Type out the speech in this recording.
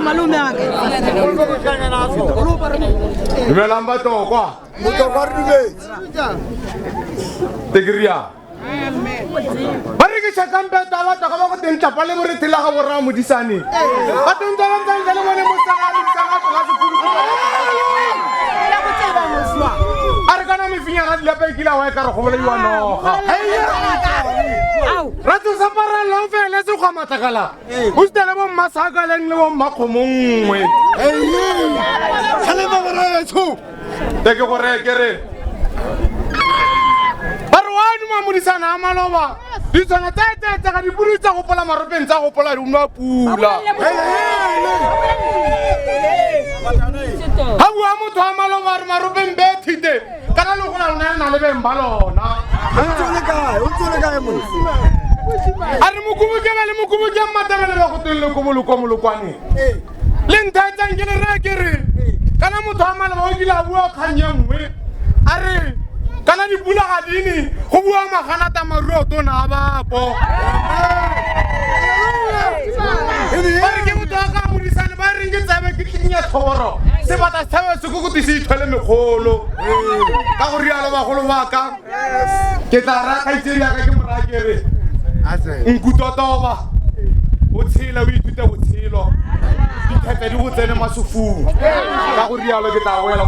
Malome aka. Dumelang Batlokwa. Botlokwa re dumetse. Tekeria. Ba rekiša kampeta ba tloga ba go teng tlapa le borethe la ga borra modisane. Ba teng tsa ba ntsantsa le bone mosegare mosega tloga sekolo. A re kana mefinya ga dilapa e kile wa e ka re go bolaiwa noga. Ra tsosa paralla o fele sekgwa matlakala. O sitele bo mmasakaleng le bo mmakgomongwe. Kgalema borraetsho. Te ke gore ke re ba re wa duma modisana a maloba ditshwana tsa tsa ga dipudi tsa gopola maropeng tsa gopola di unwa pula ga bua motho a maloba a re maropeng be thite kana le gona lona le na le beng ba lona. O ntse o le kae? O ntse o le kae monna? A re mokubu ke ba le mokubu ke mmatabele ba go teng le koboloko molokwane le nthetsang ke le raya ke re kana motho a maleba o kile a bua kgang e nngwe a re kana dipula ga dine go bua maganata maruo tona a bapo ba re ke motho wa ka modisane ba reng ke tsabe ke tlinya tlhoro sebata tshabe se ko se ithwele megolo ka go rialo bagolo ba ka ke tla raya kgaitsedi yaka ke moraya ke re nkutotoba o tshela o ithute botshelo dithete di go tsene masofung ka go rialo ke tla boela.